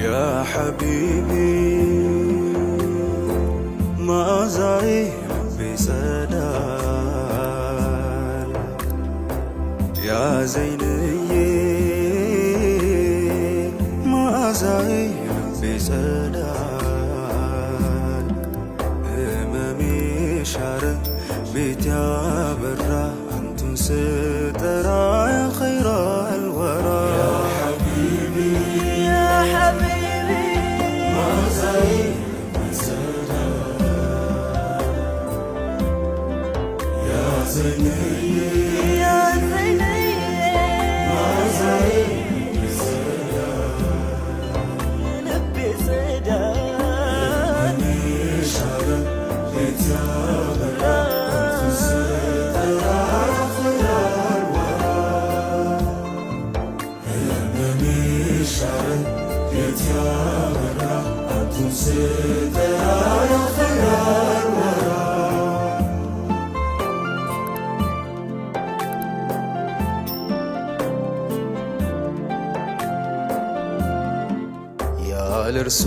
ያ ሐቢቢ፣ መዓዛዬ ልቤ ይጸዳል። ያ ዘይንዬ፣ መዓዛዬ ልቤ ይጸዳል። ህመሜ ሻረ፣ ቤት ያበራ፣ አንቱን ስጠራ ያ ኸይረል ወራ። ያ ሐቢቢ፣ ያ ሐቢቢ፣ መዓዛዬ ልቤ ይጸዳል። ያ ዘይንዬ፣ ያ ዘይንዬ፣ መዓዛዬ ልቤ ይጸዳል። ልቤ ይጸዳል። ሻረ፣ ቤት ያበራ፣ አንቱን ስጠራ ያ ኸይረል ወራ። ህመሜ ሻረ፣ ቤት ያበራ፣ አንቱን ስጠራ ያ ኸይረል ወራ። ያለ እርሱ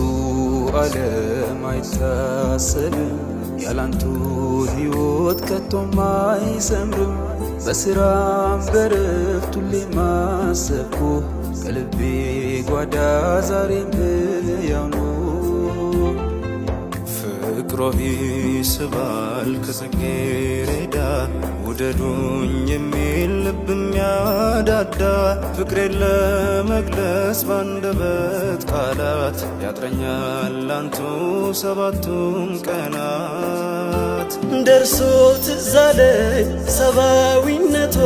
ዓለም አይታሰብም፣ ያላንቱ ሕይወት ከቶም አይሰምርም። በስራም በረፍት ሁሌ ማሰብኩ ከልቤ ጓዳ ዛሬም ሕያው ነው። ፍቅሮ ይስባል ከጽጌረዳ፣ ውደዱኝ የሚል ልብ የሚያዳዳ። ፍቅሬን ለመግለጽ ባንደበት ቃላት ያጥረኛል አንቱ ሰባቱም ቀናት። ደርሶ ትዝ አለኝ ሰብአዊነቶ፣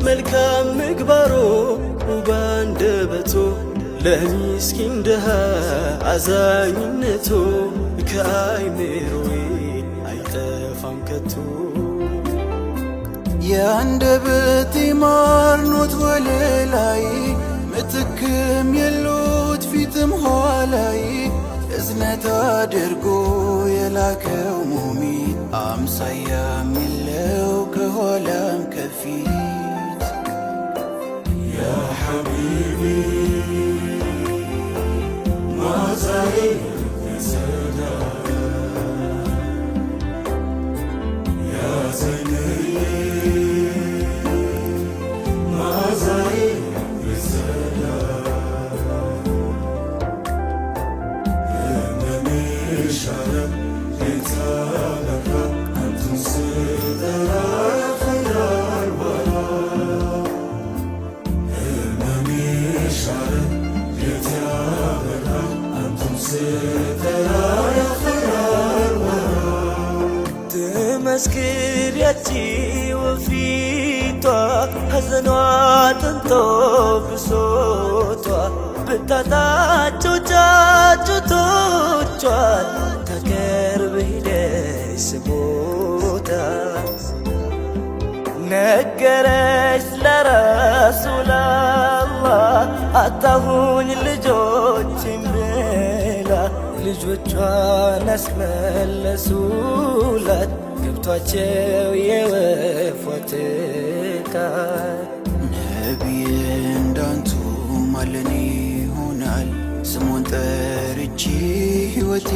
መልካም ምግባሮ ባንደበቶ፣ ለሚስኪን ድሃ አዛኝነቶ ከአይምሮዬ አይጠፋም ከቶ። የአንደበቴ ማር ኖት ወለላይ፣ ምትክም የሎት ፊትም ኋላይ። እዝነት አድርጎ የላከው ሙሚት፣ አምሳያም የለው ከኋላም ከፊት። ያ ሐቢቢ፣ መዓዛዬ ይጸዳል። ያ ዘይንዬ፣ መዓዛዬ ይጸዳል። ህመሜ ሻረ፣ ቤት አበራ፣ አንቱን ስጠራ ያ ኸይረል ወራ። ህመሜ ሻረ፣ ቤት ያበራ፣ አንቱን ስጠራ ያ ኸይረል ወራ። ትመስክር ያቺ ወፊቷ፣ ሐዘኗ ጥንቶ ብሶቷ፣ ብታጣቸው ጫጩቶቿን ታቀርብ ሄደች ስሞታ። ነገረች ለረሱላላህ አጣሁኝ ልጆችን ብላ፣ ልጆቿን አስመለሱላት ገብቷቸው የወፏ ቃል። ነቢይ እንዳንቱ ማለኔ ይሆናል? ስሙን ጠርቼ ሕይወቴ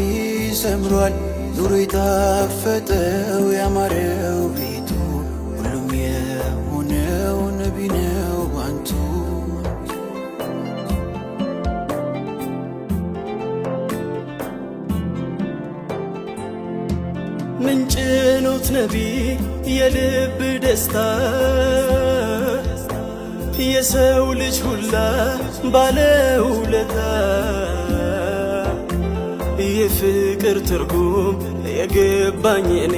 ሰምሯል። ኑሮ የጣፈጠው ያማረው ቤቱ፣ ሁሉም የሆነው ነቢ ነው ባንቱ። ምንጭኖት ነቢ የልብ ደስታ፣ የሰው ልጅ ሁላ ባለውለታ። የፍቅር ትርጉም የገባኝ እኔ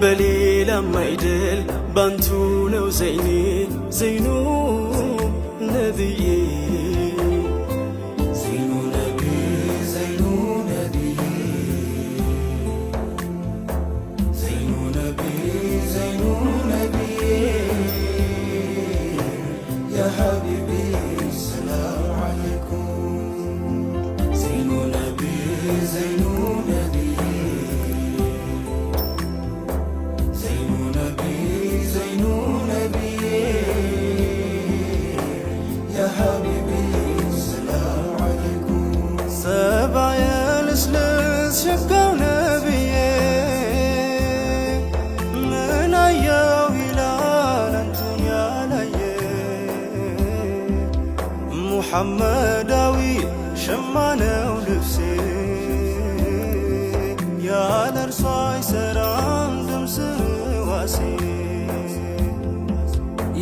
በሌላም አይደል ባንቱ ነው፣ ዘይኔ ዘይኑ ነብዬ። ዘይኑ ነቢ፣ ዘይኑ ነቢ፣ ዘይኑ ነቢ፣ ዘይኑ ነቢ፣ ያ ሐቢቢ ሰላም ዓለይኩም። ዘይኑ ነቢ፣ ዘይኑ ነቢ፣ ዘይኑ ነቢ፣ ዘይኑ ነቢ፣ ያ ሐቢቢ። ሙሐመዳዊ ሸማ ነው ልብሴ ያለ እርሷ አይሰራም ድምፅ ዋሴ።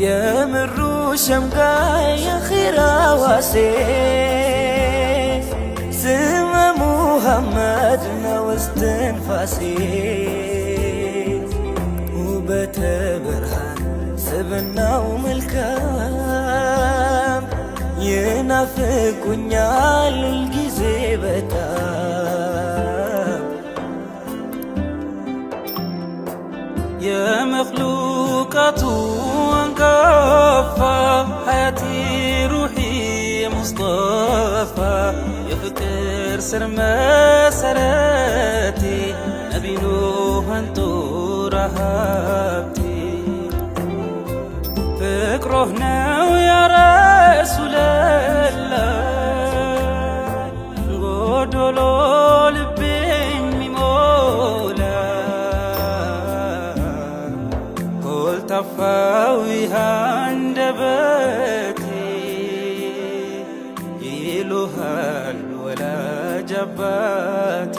የምሩ ሸምጋይ የኺራ ዋሴ ስመ ሙሐመድ ነው እስትንፋሴ ውበተ ብርሃን ስብናው መልካም ይናፍቁኛል ሁልጊዜ በጣም። የመክሉቃቱ አንጋፋ ሀያቲ ሩሒ ሙስጠፋ የፍቅር ስር መሰረቴ ነቢ ኑህ አንጡራ ሀብቴ ፍቅሮህ ነው ያ ረሱለላህ ጎዶሎ ልቤ የሚሞላ ኮልታፋው ይህ አንደበቴ ይሉሃል ወላጅ አባቴ።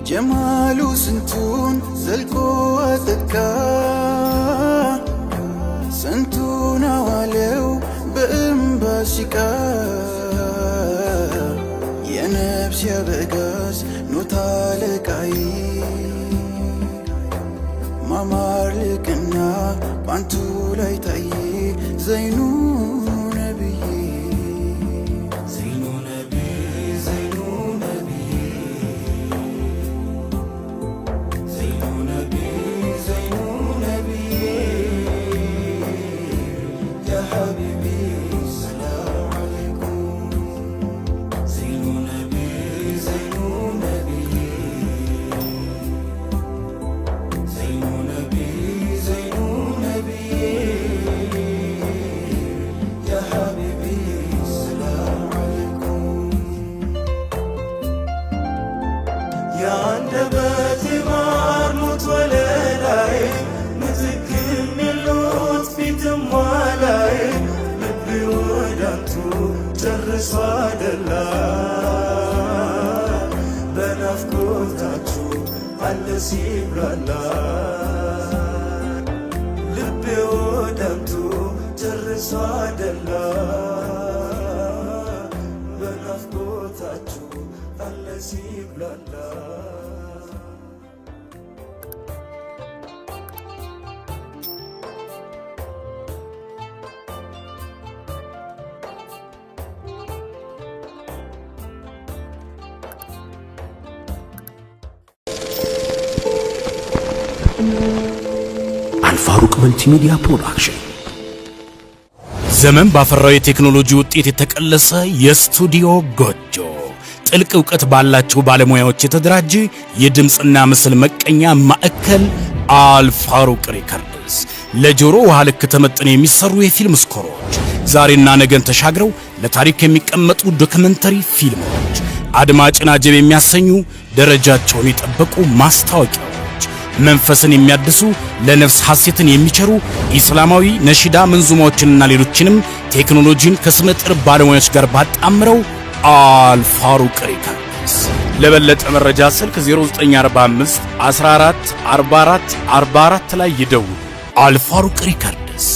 ጀማሉ ስንቱን ዘልቆ አጠቃ ስንቱን አዋለው በእምባ ሲቃ የነፍስ ያበጋዝ ኖታ ለቃይ ማማር ልቅና ባንቱ ላይ ታይ ዘይኑ ነብይ ዘይኑ ነቢ ዘይኑ ነቢ ዘይኑ ነቢ ዘይኑ ነቢ ያ ሐቢቢ ሰላም ዓለይኩም ዘይኑ ነቢ ዘይኑ ነቢ ዘይኑ ነቢ ዘይኑ ነቢ ያ ሐቢቢ ሰላም ዓለይኩም። የአንደበቴ ማር ኖት ወለላዬ ምትክም የሎት ፊትም ኋላዬ ልቤ ወዳንቱ ጨርሶ አደላ በናፍቆታችሁ አለ ሲብላላ ልቤ ወዳንቱ ጨርሶ አደላ በናፍቆታችሁ አለ ሲብላላ። አልፋሩቅ Multimedia Production። ዘመን ባፈራው የቴክኖሎጂ ውጤት የተቀለሰ የስቱዲዮ ጎጆ ጥልቅ ዕውቀት ባላቸው ባለሙያዎች የተደራጀ የድምፅና ምስል መቅረጫ ማዕከል አልፋሩቅ Records። ለጆሮ ውሃ ልክ ተመጥነው የሚሰሩ የፊልም score ኦች፣ ዛሬና ነገን ተሻግረው ለታሪክ የሚቀመጡ ዶክመንተሪ ፊልሞች፣ አድማጭን አጀብ የሚያሰኙ ደረጃቸውን የጠበቁ ማስታወቂያዎች፣ መንፈስን የሚያድሱ ለነፍስ ሐሴትን የሚቸሩ ኢስላማዊ ነሺዳ መንዙማዎችንና ሌሎችንም ቴክኖሎጂን ከስመጥር ባለሙያዎች ጋር ባጣምረው አልፋሩቅ Records። ለበለጠ መረጃ ስልክ 0945 14 44 44 ላይ ይደውሉ። አልፋሩቅ Records።